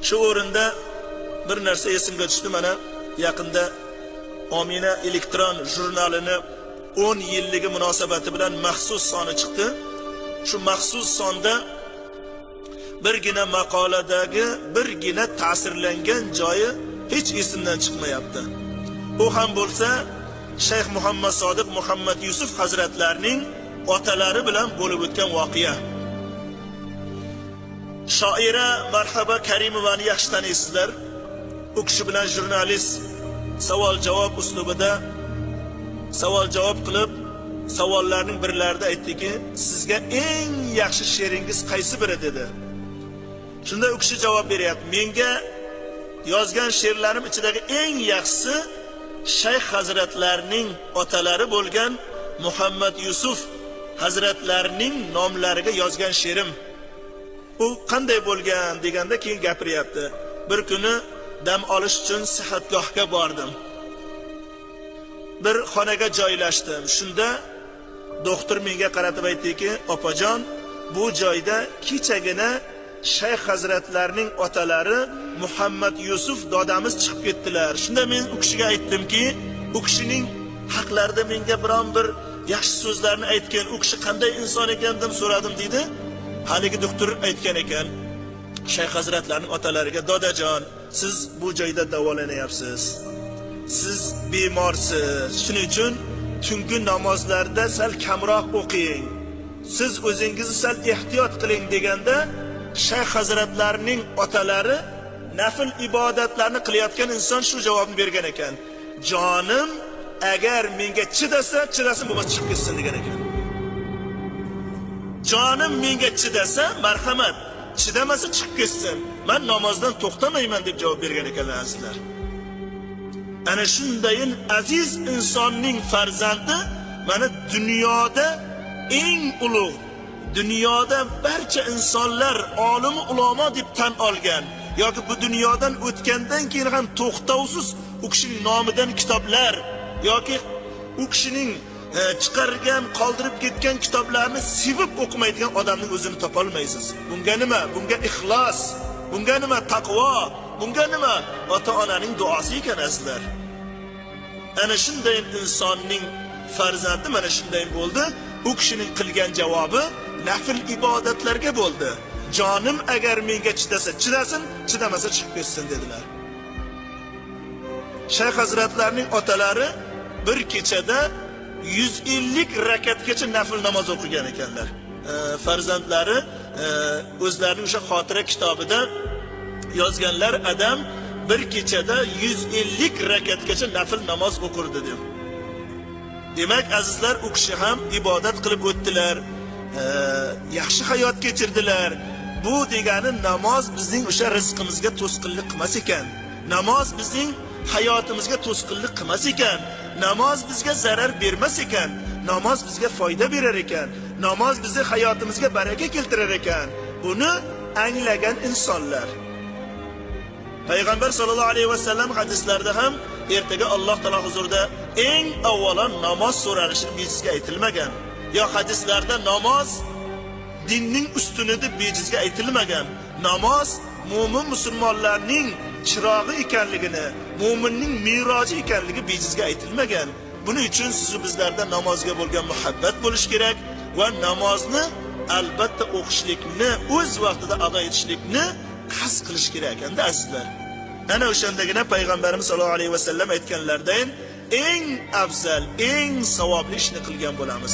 Shu o'rinda bir narsa esimga tushdi. Mana yaqinda Omina elektron jurnalini 10 yilligi munosabati bilan maxsus soni chiqdi. Shu maxsus sonda birgina maqoladagi birgina ta'sirlangan joyi hech esimdan chiqmayapti. U ham bo'lsa Shayx Muhammad Sodiq Muhammad Yusuf hazratlarining otalari bilan bo'lib o'tgan voqea. Shoira Marhaba Karimovani yaxshi taniysizlar. U kishi bilan jurnalist savol-javob uslubida savol-javob qilib, savollarning birlarida aytdiki, sizga eng yaxshi she'ringiz qaysi biri dedi. Shunda u kishi javob beryapti: menga yozgan she'rlarim ichidagi eng yaxshisi Shayx hazratlarining otalari bo'lgan Muhammad Yusuf hazratlarining nomlariga yozgan she'rim. U qanday bo'lgan deganda keyin gapiryapti. Bir kuni dam olish uchun sihatgohga bordim. Bir xonaga joylashdim. Shunda doktor menga qaratib aytdiki, opajon, bu joyda kechagina Shayx hazratlarining otalari Muhammad Yusuf dodamiz chiqib ketdilar. Shunda men u kishiga aytdimki, u kishining haqlarida menga biron bir yaxshi so'zlarni aytgan, u kishi qanday inson ekan deb so'radim deydi. Haligi doktor aytgan ekan, Shayx hazratlarining otalariga: dodajon, siz bu joyda davolanyapsiz. Siz bemorsiz. Shuning uchun tungi namozlarda sal kamroq o'qing. Siz o'zingizni sal ehtiyot qiling deganda Shayx hazratlarining otalari nafl ibodatlarni qilayotgan inson shu javobni bergan ekan. Jonim agar menga chidasa, chidasin, bo'lmasa chiqib ketsin degan ekan. Jonim menga chidasa, marhamat, chidamasa chiqib ketsin. Men namozdan to'xtamayman deb javob bergan ekanlar azizlar. Ana shundayin aziz insonning farzandi mana dunyoda eng ulug', dunyoda barcha insonlar olim ulamo deb tan olgan yoki bu dunyodan o'tgandan keyin ham to'xtovsiz u kishining nomidan kitoblar yoki u kishining chiqargan, qoldirib ketgan kitoblarni sevib o'qimaydigan odamning o'zini topolmaysiz. Bunga nima? Bunga ixlos, bunga nima taqvo, bunga nima ota-onaning duosi ekan azizlar. Ana shunday insonning farzandi mana shunday bo'ldi. U kishining qilgan javobi nafl ibodatlarga bo'ldi. Jonim agar menga chidasa, chidasin, chidamasa chiqib ketsin dedilar. Shayx hazratlarining otalari bir kechada 150 rakatgacha nafl namoz o'qigan ekanlar. Farzandlari o'zlarining o'sha xotira kitobida yozganlar, adam bir kechada 150 rakatgacha nafl namoz o'qirdi deb. Demak, azizlar, u kishi ham ibodat qilib o'tdilar, yaxshi hayot kechirdilar. Bu degani namoz bizning o'sha rizqimizga to'sqinlik qilmas ekan. Namoz bizning hayotimizga to'sqinlik qilmas ekan. Namoz bizga zarar bermas ekan. Namoz bizga foyda berar ekan. Namoz bizni hayotimizga baraka keltirar ekan. Buni anglagan insonlar. Payg'ambar sollallohu alayhi vasallam hadislarida ham ertaga Alloh taolo huzurida eng avvalo namoz so'ralishi bejizga aytilmagan. Yo hadislarda namoz dinning ustuni deb bejizga aytilmagan. Namoz mo'min musulmonlarning chirog'i ekanligini, mo'minning meroji ekanligi bejizga aytilmagan. Buning uchun siz bizlarda namozga bo'lgan muhabbat bo'lish kerak va namozni albatta o'qishlikni, o'z vaqtida ado etishlikni qasd qilish kerak ekanda azizlar. Ana o'shandagina payg'ambarimiz sollallohu alayhi vasallam aytganlaridan eng afzal, eng savobli ishni qilgan bo'lamiz.